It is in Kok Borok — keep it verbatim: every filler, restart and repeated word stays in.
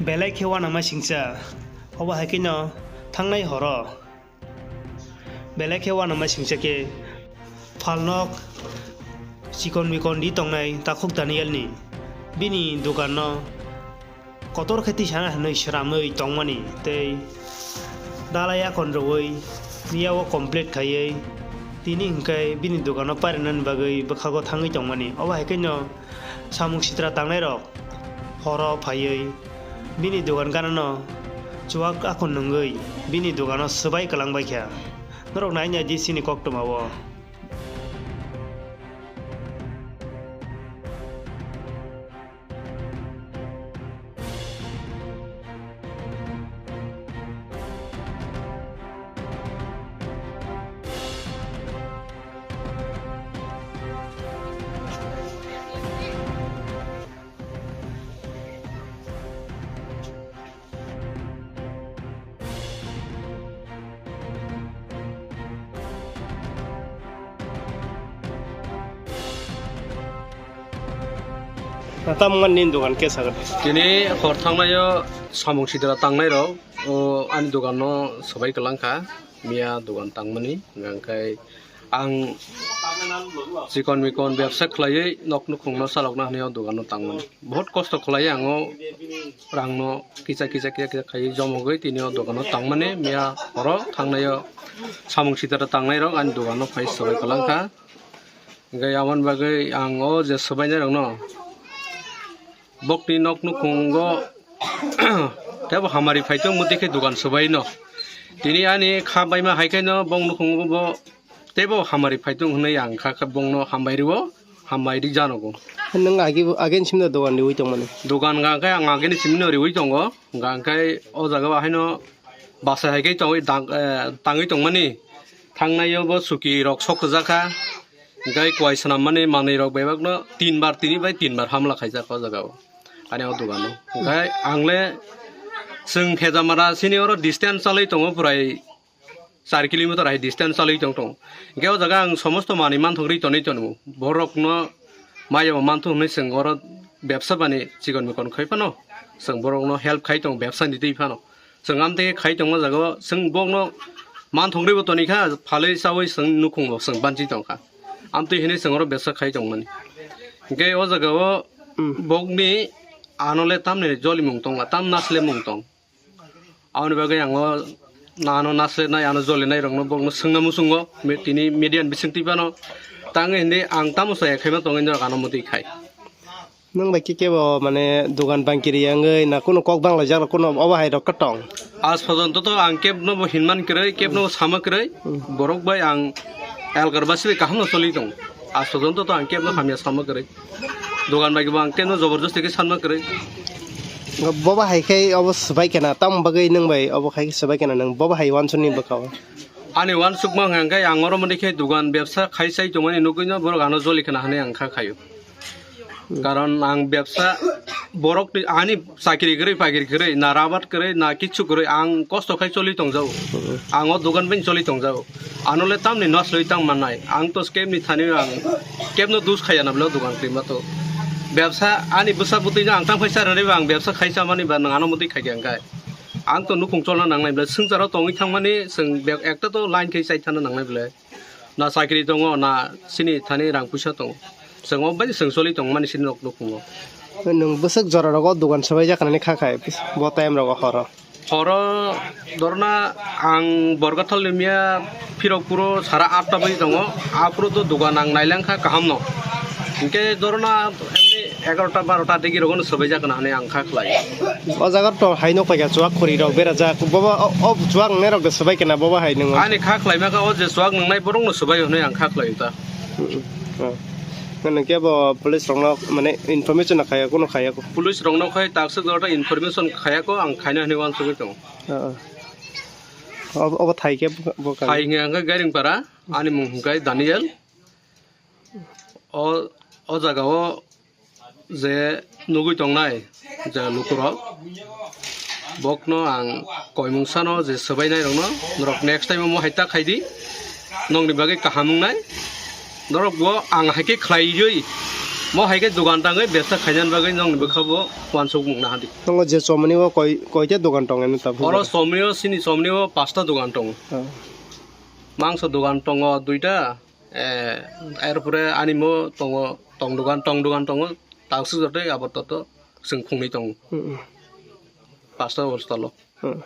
Belai khe uanama singcha, obo hai kheno thangnai horo belai khe uanama singcha khe phalnok chikon mikon ri tongnai takhuk Danielni bini doganno kotor khe tisana hinwi sramwi tongmani tei dalai akon rwui miya o complete khaiwi tini hwnkhe bini dogano parinani bagwi bwkhago thangwi tongmani. Obo hai kheno samung sitra tangnairok horo phaiwi bini dogan ganano chuwak akon nungwi bini dogano swbai kwlangbaikha. Norok naina di chini koktwmao. Tam wngmani nini dogan khe sakha? Tini hor thangnaio samung sitra tangnairok, o, ani doganno swbai kwlangkha, miya dogan tangmani, hwnkhe ang chikon mikon bebsa khlaiwi nok nukhungno chalokna hwnwi o dogano tangmani. Bahut kosto khlaiwi ang o rangno kisa kisa kisa kisa khaiwi jomogwi tini o dogano tangmani, miya horo thangnaio samung sitra tangnairok ani dogano phai swbai kwlangkha. Hwnkhe aboni bagwi ang o je swbainairokno bokni nok nukhungo teibo hamari phai tongmo tei khe dogan swbaino. Tini ani kha baima hai khe no bong nukhungo bo teibo hamari phai tong hwnwi ang kha khe bongno hambai rwo, hambai ri janogo. Nwng age bo, age ni simi no dogan riwi tongmani? Dogan ga khe ang age ni simi no riwi tongo, ga khe o jaga o haino basa hai khe tongwi dang, eh, tangwi tongmani. Thangnaio bo chuki rok sok kwjakha. Hwnkhe kuai swnammani manwi rok bebakno tin bar, tini bai tin bar hamla khaijak o jaga o, ani o dogano. Hwnkhe ang le chwng Khejamara chini oro distance chalwi tongo pwrai char kilometer hai distance chalwi tong tongo. Hwnkhe o jaga ang somosto manwi manthok rwi tonwi tongo. Borokno maya bo manthok hwnwi chwng oro bebsa bani chikon mikon khai phano chwng borokno help khai tongo bebsa ni twi phano. Chwng amtwi khai tongma jaga o chwng bokno manthok rwi bo toni kha, phalwi chawi chwng nukhung bo chwng banchi tong kha. Amtwi hinwi chwng oro bebsa khai tongmani. Hwnkhe o jaga o Hmm. bokni ano le tamni jolimung tong, tam nasle mung tong. Aboni bagwi ang o ano nasle nai, ano joli nai rokno bokno swngna muchungo, me-, tini media ni bisingtwi phano. Tang hindi ang tamo saya khaima tongwi norok ano mutwi khai. Nwng bai khe kebo mane dogan bangkiri wngwi na kuno kok banglaijak rok kuno obo hai rok kwtong? Aaj porjonto to ang kebno bo hinman kwrwi, kebno bo sama kwrwi. Hmm. Borok bai ang elgar basi bai kaham no choli tongo. Aaj porjonto to ang kebno hamya sama kwrwi. Dogan bai bo ang kebno joborjosti khe sanma kwrwi. Bobo hai khe obo swbai khe na, tamo bagwi nwng bai obo khai khe swbai khe na nwng bobo hai wansukni bwkha o? Ani wansukma hwnkha khe ang oro mani khe dogan bebsa khai chai tongmani nugwi no borok ano joli khna hwnwi ang kha khaio. Karon ang bebsa borok ni, ani chakri kwrwi, pakri kwrwi, na rabat kwrwi, na kichu kwrwi, ang kosto khai choli tongjago. Ang o dogan bai choli tongjago. Ano le tamni nasle tang mannai. Ang to kebni thani ang kebno dus khaiya na bwle dogan kwrwi ma to. Bebsa ani bwsa bwtwi no ang tang phai cha rwri ba ang bebsa khai cha mani ba nang ano mutwi khai khe ang khai. Ang to nukhung cholna nangnai bwle swngcharo tongwi thangmani chwng bek ekta to line khai chai thana nangnai bwle. Na chakri tongo, na chini thani rang puisa tongo. Chwng o bai chwng choli tongmani chini nok nukhungo. Nwng bwswk jora rogo dogan swbaijak nani kha khai bo time rogo horo? Horo dorna ang Borgathal ni miya phirok puro sara atta bai tongo. Aphuru to dogan ang nailang kha kaham no. Hinkhe dorna emni egarota barota digi rogo no swbaijak na hinwi ang kha khlai. O jaga to hai nok paikha chuak khuri rok berajak. Bobo o, o chuak nai rok de swbai kena bobo hai nung. Ani kha khlai maka o je chuak nungnai borok no swbai hwnwi ang kha khlai ta. Hmm. Oh. Nang khe bo police rok no mane information na khaya kuno khaya ko. Police rok no khai takswk jora information khaya ko ang khaina hwnwi wansugwi tongo. Oh, oh. Obo, obo thai khe bo, bo khai. Thai hwnka hwnkhe Gairingpara, ani mung hwnkhe Daniel. O, o jaga o je nugwi tongnai je lukurok, bokno ang koimung sano je swbainairokno, norok next time omo hai ta khaidi, nokni bagwi kaham wngnai. Norok bo ang hai khe khlaiwi Mo hai khe dogan tangwi bebsa khainani bagwi nokni bwkha bo uansuk mung naha di. Tongo je chomoni o koi, koita dogan tong ani ta Oro phuru? Chomni o, sini chomni o pasta dogan tongo. Ah. Mangso dogan tongo duita, eh, erpore ani mo tongo tong dogan, tong dogan tongo, taksuk jotoi abar toto chwng khungni tongo. Hmm, hmm. Pasta hostel o. Hmm.